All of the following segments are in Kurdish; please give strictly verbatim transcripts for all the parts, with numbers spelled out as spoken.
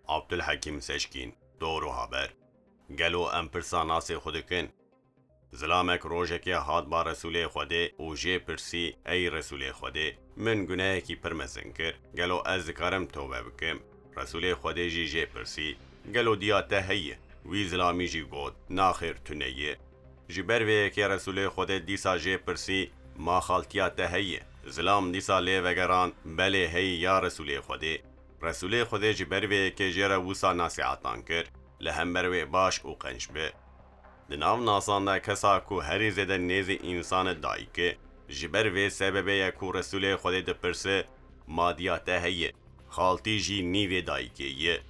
Abdulhekîm Seçkîn, Doğru Haber. Gelo em pirsa nasê xwe dikin? Zilamek rojekê hat ba Resûlê Xwedê û jê pirsî, Ey Resûlê Xwedê, min gunehekî pir mezin kir. Gelo ez dikarim tobe bikim? Resûlê Xwedê jî jê pirsî, Gelo diya te heye? Wî zilamî jî got, Naxêr, tune ye. Ji ber vê yekê Resûlê Xwedê dîsa jê pirsî, Ma xaltiya te heye? Zilam dîsa lê vegerand, Belê heye ya Resûlê Xwedê. Resûlê Xwedê ji ber vê yekê jê re wisa nesîhetan kir, Li hember wê baş û qenc bi. Di nav nasan de kesa ku herî zêde nêzî însan e dayik e. Ji ber vê sebebê ye ku Resûlê Xwedê dipirse, Ma diya te heye? Xaltî jî nîvê dayikê ye.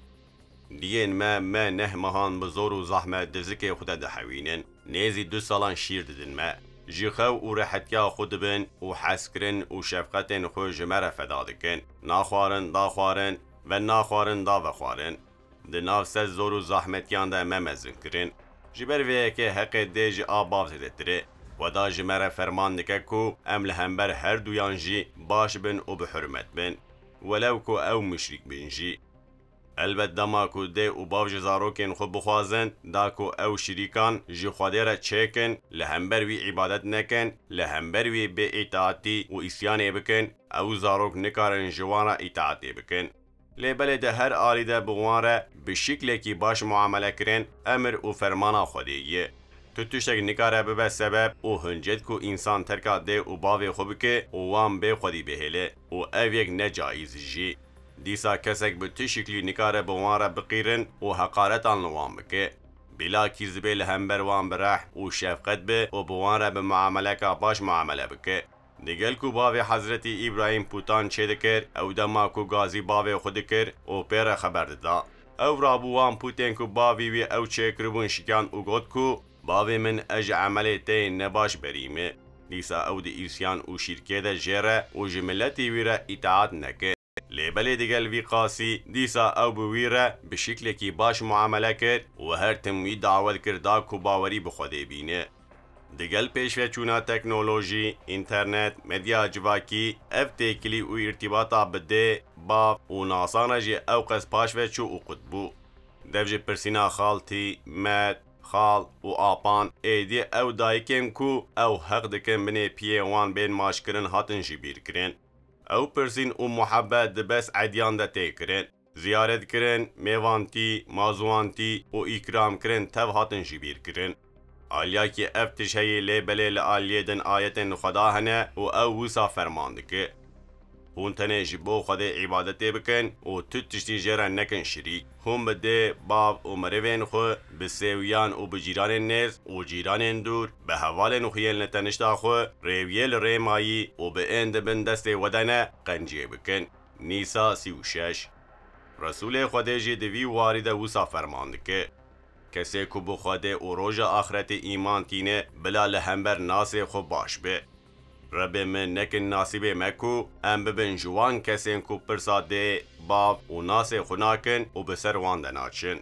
Diyên me, me neh mehan bi zor û zehmet di zikê xwe de dihewînin. Nêzî du salan şîr didin me. Ji xew û rehetiya xwe dibin û hezkirin û şefqetên xwe ji me re feda dikin. Naxwarin, daxwarin, venaxwarin, davexwarin. Di nav sed zor û zehmetiyan de me mezin kirin. Ji ber vê yekê heqê dê ji a bav zêdetir e. Xweda ji me re ferman dike ku em li hember her duyan jî baş bin û bi hurmet bin, welew ku ew muşrîk bin jî. Elbet dema ku dê û bav ji zarokên xwe bixwazin, da ku ew şirîkan ji Xwedê re çêkin, li hember wî îbadet nekin, li hember wî bêîtaatî û îsyanê bikin, ew zarok nikarin ji wan re îtaatê bikin. Lê belê di her alî de bi wan re bi şiklekî baş muamele kirin, emir û fermana Xwedê ye. Tu tiştek nikare bibe sebeb û hincet ku însan terka dê û bavê xwe bike û wan bê xwedî bihêle û ev yek ne caiz jî. Dîsa kesek bi tu şiklî nikare bi wan re biqîrin û heqaretan li wan bike. Bîlakî zibê li hember wan bi rehm û şefqet be û bi wan re bi muameleka baş muamele bike. Digel ku bavê Hezretî Îbrahîm pûtan çêdikir, ew dema ku gazî bavê xwe dikir û pê re xeber dida. Ew rabû wan pûtên ku bavî wî ew çêkiribûn şikand û got ku, Bavê min, ez ji emelê te yê nebaş berî me. Dîsa ew di îsyan û şîrkê de jê re û ji miletî wî re îtaat nekir. Lê belê digel vî qasî, dîsa ew bi wî re bi şiklekî baş muamele kir û her tim wî dawet kir da ku bawerî bi Xwedê bîne. Digel pêşveçûna teknolojî, înternet, medya civakî, ev têkilî û îrtîbata bi dê, bav û nasan re jî ew qas paşve çû û qut bû. Dev ji pirsîna xaltî, met, xal û apan, êdî ew dayikên ku ew heq dikin binê piyê wan bên maçkirin hatin jibîrkirin. Ew pirsîn û muhebet di bes ediyan de tê kirin. Ziyaretkirin, mêvantî, mazûwantî û îkramkirin tev hatin jibîrkirin. Aliyakî ev tişt heye lê belê li aliyê din ayetên li Xweda hene û ew wisa ferman dike. Hûn tenê ji bo Xwedê îbadetê bikin û tu tiştî jê re nekin şirîk. Hûn bi dê, bav û merivên xwe, bi sêwiyan û bi cîranên nêz û cîranên dûr, bi hevalên xwe yên li tenişta xwe, rêwiyê li rê mayî û bi ên di bin destê we de ne, qenciyê bikin. Nîsa sî û şeş. Resûlê Xwedê jî di vî warî de wisa ferman dike, Kesê ku bi Xwedê û roja axretê îman tîne, bila li hember nasê xwe baş be. Rebê min, nekin nasîbê me ku em bibin ji wan kesên ku pirsa dê, bav û nasê xwe nakin û bi ser wan de naçin.